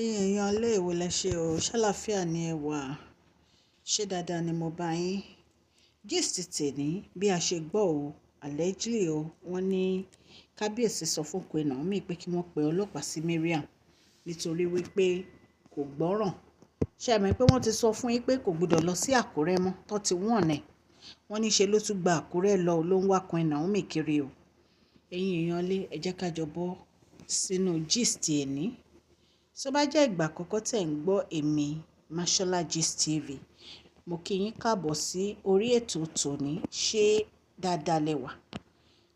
Ẹ̀yin èèyàn ilé ìwé lẹ ṣe o, ṣàlàáfíà ni ẹ wà. Ṣé dáadáa ni mo bá yín? Gist tèní bí a ṣe gbọ́ o, allegedly o, wọ́n ní kábíyèsí sọ fún Queen Naomi pé kí wọ́n pe ọlọ́pàá sí Mariam nítorí wípé kò gbọ́ràn. Ṣé ẹ mọ̀ pé wọ́n ti sọ fún yín pé kò gbọdọ̀ lọ sí Àkúrẹ́ mọ́, tó ti wọ́n ẹ̀. Wọ́n ní ṣe ló tún gba Àkúrẹ́ lọ ló ń wá Queen Naomi kiri o. Ẹ̀yin èèyàn ilé, ẹ jẹ́ ká jọ bọ́ sínú gist ẹni. Tó bá jẹ́ ìgbà àkọ́kọ́ tí ẹ̀ ń gbọ́ èmi, Mashola Gist TV, mo kí yín káàbọ̀ sí orí ètò tòní. Ṣé dáadáa lẹ wà?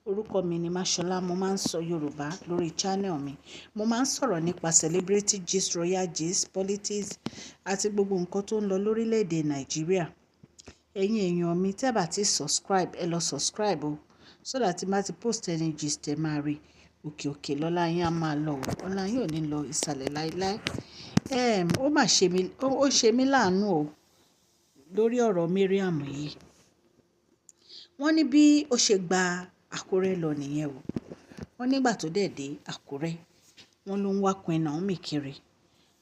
Orúkọ mi ni Mashola. Mo máa ń sọ Yorùbá lórí channel mi. Mo máa ń sọ̀rọ̀ nípa celebrity gist, royal gist, politics àti gbogbo nǹkan tó ń lọ lórílẹ̀ èdè Nàìjíríà. Ẹ̀yin èèyàn mi, tí ẹ bá ti subscribe, ẹ lọ subscribe o, so that tí n bá ti post any gist, ẹ máa rí. Òkè òkè lọ́la yín á máa lọ o. Ọlá yín ò ní lọ ìsàlẹ̀ láíláí. Ó mà ṣe mí, ó ṣe mí láàánú o lórí ọ̀rọ̀ Mariam yìí. Wọ́n ní bí ó ṣe gba Àkúrẹ́ lọ nìyẹn o. Wọ́n nígbà tó dẹ̀ dé Àkúrẹ́, wọ́n ló ń wá Queen Naomi kiri.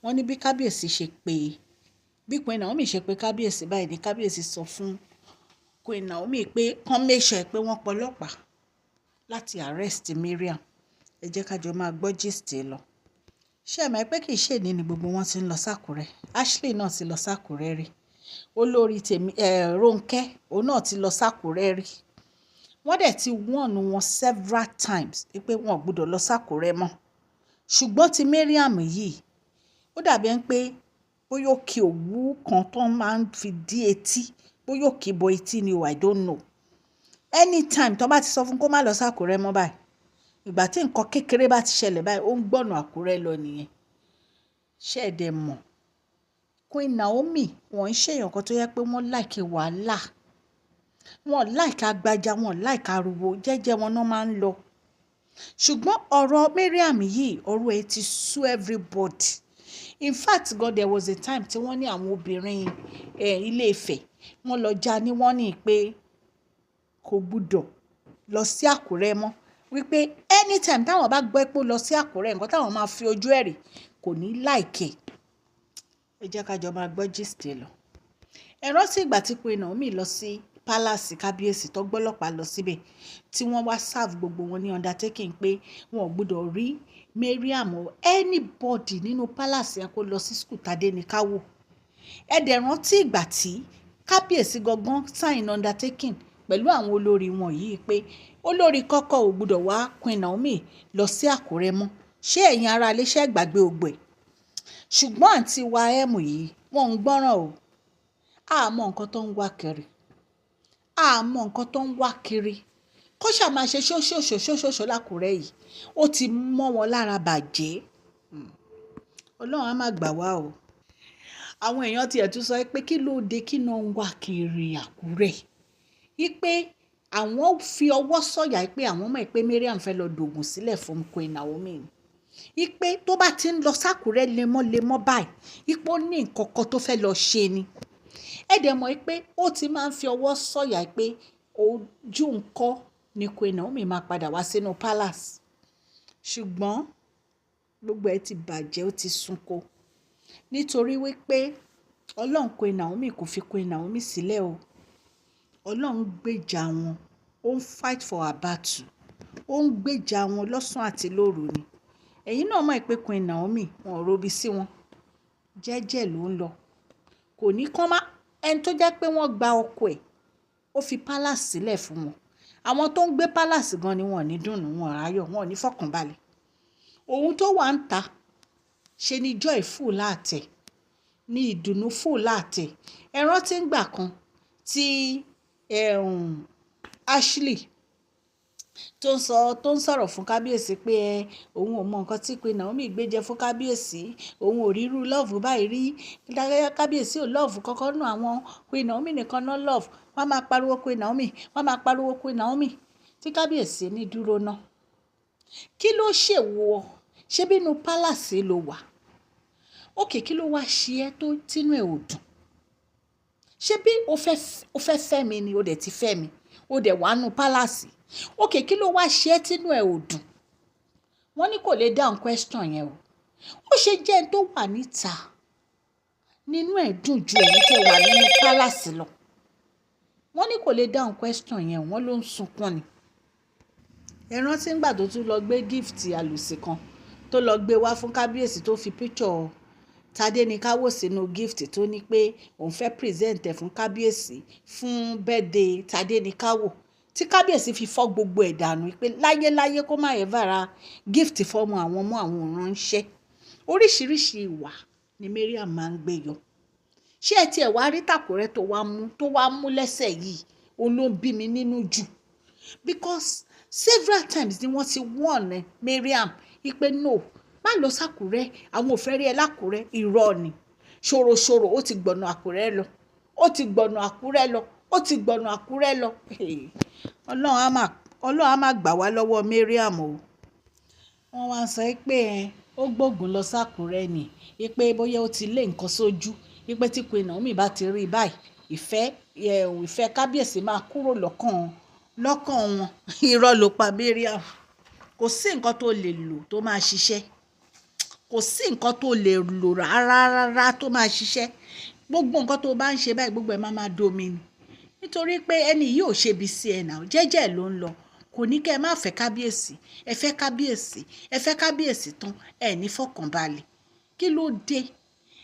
Wọ́n ní bí kábíyèsí ṣe pé, bí Queen Naomi ṣe pé kábíyèsí báyìí ní kábíyèsí sọ fún Queen Naomi pé kán make sure pé wọ́n pọlọ́pàá láti arrest Mariam. Ẹ jẹ́ ká jọ máa gbọ́ gist lọ. Ṣé ẹ mọ̀ pé kì í ṣe òní ni gbogbo wọn tí ń lọ sákúrẹ́? Ashley náà ti lọ sákúrẹ́ rí. Olórí tèmi, Ronke, òun náà ti lọ sákúrẹ́ rí. Wọ́n dẹ̀ ti warn wọn several times pé wọn ò gbọdọ̀ lọ sákúrẹ́ mọ́. Ṣùgbọ́n tí Mariam yìí, ó dàbí ẹni pé bóyá ó ki òwú kan tó máa ń fi dí etí, bóyá ó kì í bọ etí ni o, I don't know. Anytime tó bá ti sọ fún kó má lọ sákúrẹ́ mọ́ báyìí, ìgbà tí nǹkan kékeré bá ti ṣẹlẹ̀ báyìí, ó ń gbọ̀nà Àkúrẹ́ lọ nìyẹn. Ṣé ẹ dẹ̀ mọ̀? Queen Naomi, wọ́n ń ṣe èèyàn kan tó yẹ pé wọ́n like wàhálà. Wọ́n like agbaja, wọ́n like ariwo, jẹ́jẹ́ wọn náà máa ń lọ. Ṣùgbọ́n ọ̀rọ̀ Mariam yìí, ọ̀rọ̀ ẹ ti sú everybody. In fact, God, there was a time tí wọ́n ní àwọn obìnrin Ilé Ifẹ̀, wọ́n lọ já ní wọ́n ní pé kò gbọdọ̀ lọ sí Àkúrẹ́ mọ́. Wípé anytime táwọn bá gbọ́ pé ó lọ sí Àkúrẹ́, nǹkan táwọn máa fi ojú ẹ̀ rí kò ní like ẹ̀. Ẹ jẹ́ ká jọ máa gbọ́ gist lọ. Ẹ rántí ìgbà tí Queen Naomi lọ sí palace kábíyèsí tó gbọ́lọ́pàá lọ síbẹ̀, tí wọ́n wá serve gbogbo wọn ní undertaking pé wọn ò gbọdọ̀ rí Mariam or anybody nínú palace yẹn kó lọ sí school Tadéníkàwò. Ẹ dẹ̀ rántí ìgbà tí kábíyèsí gangan sign undertaking pẹ̀lú àwọn olórí wọn yìí pé olórí kọ́kọ́ ò gbọdọ̀ wá Queen Naomi lọ sí Àkúrẹ́ mọ́. Ṣé ẹ̀yin ará ilé ṣẹ́ gbàgbé gbogbo ẹ̀? Ṣùgbọ́n àǹtí wa M yìí, wọ́n ń gbọ́ràn o. A mọ nǹkan tó ń wá kiri. A mọ nǹkan tó ń wá kiri. Kó ṣà máa ṣe ṣóṣòṣò ṣóṣòṣò l'Àkúrẹ́ yìí. Ó ti mọ́ wọn lára bàjẹ́. Ọlọ́run á máa gbà wá o. Àwọn èèyàn tí ẹ̀ tún sọ pé kí ló dé, kí náà ń wá kiri Àkúrẹ́. Wípé àwọn fi ọwọ́ sọ̀yà pé àwọn mọ̀ pé Mariam fẹ́ lọ dògùn sílẹ̀ fún Queen Naomi. Wípé tó bá ti ń lọ sákúrẹ́ lemọ́lemọ́ báyìí, wípé ó ní nǹkan kan tó fẹ́ lọ ṣe ni. Ẹ dẹ̀ mọ̀ pé ó ti máa ń fi ọwọ́ sọ̀yà pé ojú ńkọ́ ni Queen Naomi máa padà wá sínú palace. Ṣùgbọ́n gbogbo ẹ ti bàjẹ́, ó ti sunko. Nítorí wípé Ọlọ́run Queen Naomi kò fi Queen Naomi sílẹ̀ o. Ọlọ́run gbèjà wọn, ó ń fight for her battle, ó ń gbèjà wọn lọ́sàn àti lóru ni. Ẹ̀yin náà mọ̀ pé Queen Naomi, wọn ò robi sí wọn. Jẹ́jẹ́ ló ń lọ. Kò ní kán má ẹni tó jẹ́ pé wọ́n gba ọkọ ẹ̀, ó fi palace sílẹ̀ fún wọn. Àwọn tó ń gbé palace gan ni wọ́n ò ní dùnnú, wọn ráyọ̀, wọn ò ní fọkànbalẹ̀. Ohun tó wà ń ta ṣe ni joy full heart ẹ̀, ní ìdùnnú full heart ẹ̀. Ẹ rántí ìgbà kan tí Ashley tó ń sọ, tó ń sọ̀rọ̀ fún kábíyèsí pé ẹ, òun ò mọ nǹkan tí Queen Naomi gbé jẹ fún kábíyèsí, òun ò rí irú love báyìí rí. Kábíyèsí ò love kankan nínú àwọn, Queen Naomi nìkan náà love. Wọ́n máa pariwo Queen Naomi, wọ́n máa pariwo Queen Naomi. Tí kábíyèsí ní dúró ná. Kí ló ṣe wọ? Ṣé bí inú palace ló wà? Okay, kí ló wá ṣe ẹ́ tó tínú ẹ ò dùn? Ṣé bí o fẹ́ fẹ́ mi ni o dẹ̀ ti fẹ́ mi, o dẹ̀ wà nínú palace. Okay, kí ló wá ṣe ẹ́ tínú ẹ ò dùn? Wọ́n ní kò lè dáhùn question yẹn o. Ó ṣe jẹ́ ẹni tó wà níta nínú ẹ̀ dùn ju ẹ̀yin tẹ́ wà nínú palace lọ. Wọ́n ní kò lè dáhùn question yẹn, wọ́n ló ń sunkún ni. Ẹ rántí ìgbà tó tún lọ gbé gift àlùsì kan tó lọ gbé wá fún kábíyèsí, tó fi picture Tadéníkàwò sínú gift, tó ní pé òun fẹ́ present ẹ̀ fún kábíyèsí fún birthday Tadéníkàwò, tí kábíyèsí fi fọ́ gbogbo ẹ̀ dànù pé láyéláyé kó má ever ra gift fọ́mọ àwọn ọmọ àwọn ránṣẹ́. Oríṣiríṣi ìwà ni Mariam máa ń gbé yọ. Ṣé ẹ tiẹ̀ wá rí tàkùrẹ́ tó wá mú lẹ́sẹ̀ yìí? Òun ló ń bí mi nínú jù, because several times ni wọ́n ti warn Mariam wípé no, má lọ sákùrẹ́, àwọn ò fẹ́ rí ẹ lákùrẹ́. Irọ́ ni, ṣòroṣòro ó ti gbọ̀nà Àkúrẹ́ lọ, ó ti gbọ̀nà Àkúrẹ́ lọ, ó ti gbọ̀nà Àkúrẹ́ lọ. Ọlọ́run á máa gbà wá lọ́wọ́ Mariam o. Wọ́n wá ń sọ pé ó gbógun lọ sákùrẹ́ ni, wípé bóyá ó ti lé nǹkan sójú, wípé tí Queen Naomi bá ti rí báyìí, ìfẹ́ kábíyèsí máa kúrò lọ́kàn wọn. Irọ́ ló pa, Mariam. Kò sí nǹkan tó lè lò tó máa ṣiṣẹ́. Kò sí nǹkan tó lè lò rárá rárá tó máa ṣiṣẹ́. Gbogbo nǹkan tó bá ń ṣe báyìí, gbogbo ẹ̀ máa máa domi ni, nítorí pé ẹni yìí ò ṣe ibi sí ẹ náà. Jẹ́jẹ́ ló ń lọ. Kò ní kẹ́ ẹ má fẹ́ kábíyèsí. Ẹ fẹ́ kábíyèsí, ẹ fẹ́ kábíyèsí tán, ẹ ní fọkànbalẹ̀. Kí ló dé?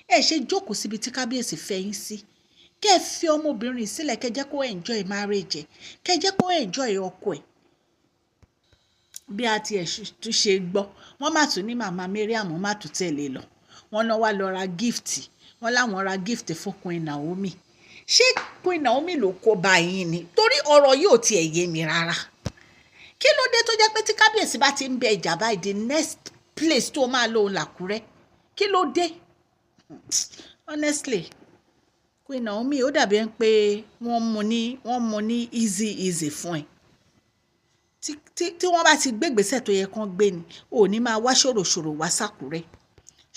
Ẹ ṣe jókòó síbi tí kábíyèsí fẹ́ yín sí, kẹ́ ẹ fi ọmọbìnrin sílẹ̀, kẹ́ jẹ́ kó enjoy marriage ẹ̀, kẹ́ jẹ́ kó enjoy ọkọ ẹ̀. Bí a tiẹ̀ tún ṣe gbọ́, wọ́n má tún ní màmá Mariam má tún tẹ̀lé lọ. Wọ́n náà wá lọ ra gift. Wọ́n láwọn ra gift fún Queen Naomi. Ṣé Queen Naomi ló kó bá yín ni? Torí ọ̀rọ̀ yìí ò tiẹ̀ yé mi rárá. Kí ló dé tó jẹ́ pé tí kábíyèsí bá ti ń bẹ ìjà báyìí, the next place tó máa lò làkúrẹ́? Kí ló dé? Honestly, Queen Naomi, ó dàbí ẹni pé wọ́n mú ní easy easy fún ẹ. Tí wọ́n bá ti gbé ìgbésẹ̀ tó yẹ kán gbé ni, ò ní máa wá ṣòroṣòro wá sákúrẹ́.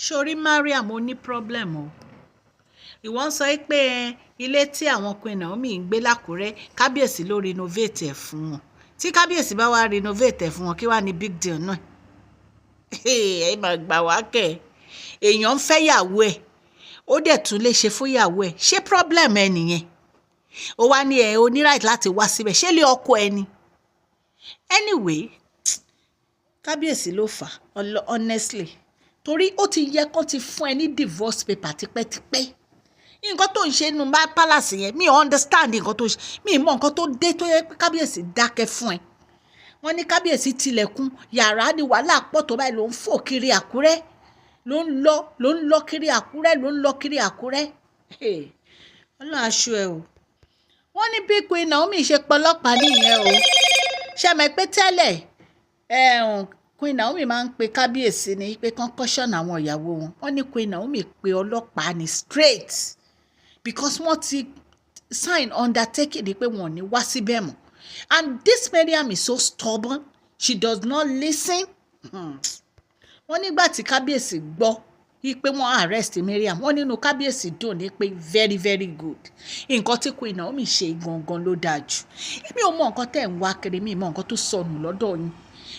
Sórí Mariam, ó ní problem o. Ìwọ ń sọ pé ilé tí àwọn Queen Naomi ń gbé lákúrẹ́, kábíyèsí ló renovate ẹ̀ fún wọn. Tí kábíyèsí bá wá renovate ẹ̀ fún wọn, kí wàá ní big deal náà? Ẹ máa gbà wá kẹ́. Èèyàn ń fẹ́ yàwó ẹ̀, ó dẹ̀ tún lè ṣe fún yàwó ẹ̀. Ṣé problem ẹ nìyẹn? Ó wá ní ẹ o ní right láti wá síbẹ̀. Ṣé ilé ọkọ ẹ ni? Anyway, kábíyèsí ló fà á, honestly, torí ó ti yẹ kó ti fún ẹ ní divorce paper tipẹ́tipẹ́. Nǹkan tó ń ṣe nínú bá palace yẹn, mi ò understand nǹkan tó ń ṣe. Mi ì mọ nǹkan tó dé tó yẹ pé kábíyèsí dákẹ́ fún ẹ. Wọ́n ní kábíyèsí tilẹ̀kùn yàrá ní wàhálà pọ̀ tó báyìí, ló ń fò kiri Àkúrẹ́, ló ń lọ kiri Àkúrẹ́, ló ń lọ kiri Àkúrẹ́. Ọlọ́run aṣọ ẹ o. Wọ́n ní bí Queen Naomi ṣe pọlọ́pàá nìyẹn o. Ṣe mọ̀ pé tẹ́lẹ̀, Queen Naomi máa ń pe kábíyèsí ní pé kán caution àwọn ìyàwó wọn. Wọ́n ní Queen Naomi pe ọlọ́pàá ní straight, because wọ́n ti sign undertaking ni pé wọn ò ní wá síbẹ̀ mọ́, and this Mariam is so stubborn, she does not listen. Wọ́n nígbà tí kábíyèsí gbọ́ wípé wọ́n arrest Mariam, wọ́n nínú kábíyèsí dùn ní pé very very good. Nǹkan tí Queen Naomi ṣe gangan ló dáa jù. Èmi ò mọ nǹkan tẹ́ ń wá kiri. Mi ò mọ nǹkan tó sọnù lọ́dọ̀ yín.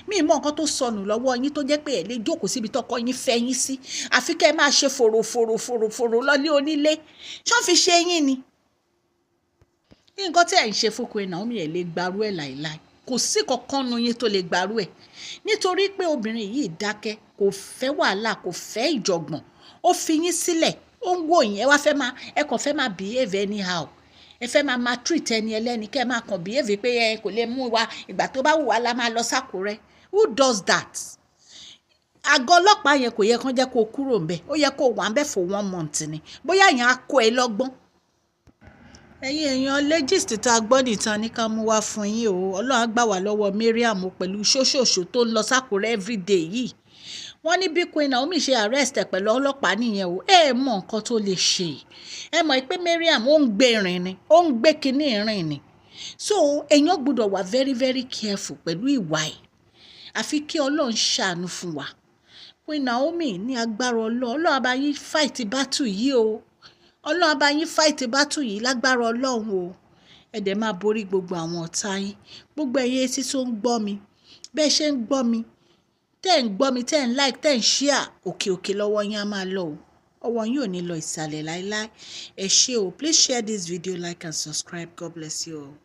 Mi ì mọ nǹkan tó sọnù lọ́wọ́ yín tó jẹ́ pé ẹ̀ lè jókòó síbi tọkọ yín fẹ́ yín sí, àfi kẹ́ ẹ máa ṣe fòròfòrò fòròfòrò lọ́lé onílé. Ṣé wọ́n fi ṣe yín ni? Nǹkan tí ẹ̀ ń ṣe fún Queen Naomi, ẹ̀ lè gbarú ẹ̀ láìláì. Kò sí kankan nu yín tó lè gbarú ẹ̀, nítorí pé obìnrin yìí dákẹ́, kò fẹ́ wàhálà, kò fẹ́ ìjọ̀gbọ̀n, ó fi yín sílẹ̀, ó ń wò yín. Ẹ wá fẹ́ máa, ẹ kàn fẹ́ máa behave anyhow. Ẹ fẹ́ máa máa treat ẹni ẹlẹ́ni, kẹ́ ẹ máa kàn behave pé ẹ kò lè mú wa, ìgbà tó bá wù wá la máa lọ sákúrẹ́. Who does that? Àgọ́ ọlọ́pàá yẹn, kò yẹ kán jẹ́ kó kúrò ńbẹ̀. Ó yẹ kó wà ńbẹ̀ for one month ni, bóyá yẹn á kó ẹ lọ́gbọ́n. Ẹ̀yin èèyàn, gist tá a gbọ́ nìkan ní ká mú wá fún yín o. Ọlọ́run á gbà wá lọ́wọ́ Mariam pẹ̀lú ṣóṣòṣò tó ń lọ sákúrẹ́ everyday yìí. Wọ́n ní bí Queen Naomi ṣe arrest ẹ̀ pẹ̀lú ọlọ́pàá nìyẹn o. Ẹ mọ nǹkan tó lè ṣe. Ẹ mọ̀ pé Mariam, ó ń gbé rìn ni, ó ń gbé kinní rìn ni. So èèyàn gbọ́dọ̀ wà very very careful pẹ̀lú ìwà ẹ̀, àfi kí Ọlọ́run ṣàánú fún wa. Queen Naomi, ní agbára Ọlọ́run, Ọlọ́run á bá yín fight battle yìí o. Ọlọ́run á bá yín fight battle yìí lágbára Ọlọ́run o. Ẹ dẹ̀ máa borí gbogbo àwọn ọ̀tá yín. Gbogbo ẹ̀yin etí tó ń gbọ́ mi, bẹ́ẹ̀ ṣe ń gbọ́ mi. Tẹ́ ń gbọ́ mi, tẹ́ ń like, tẹ́ ń share, òkè òkè lọ́wọ́ yín á máa lọ o. Ọwọ́ yín ò ní lọ ìsàlẹ̀ láíláí. Ẹ ṣé o. Please share this video, like and subscribe. God bless you all.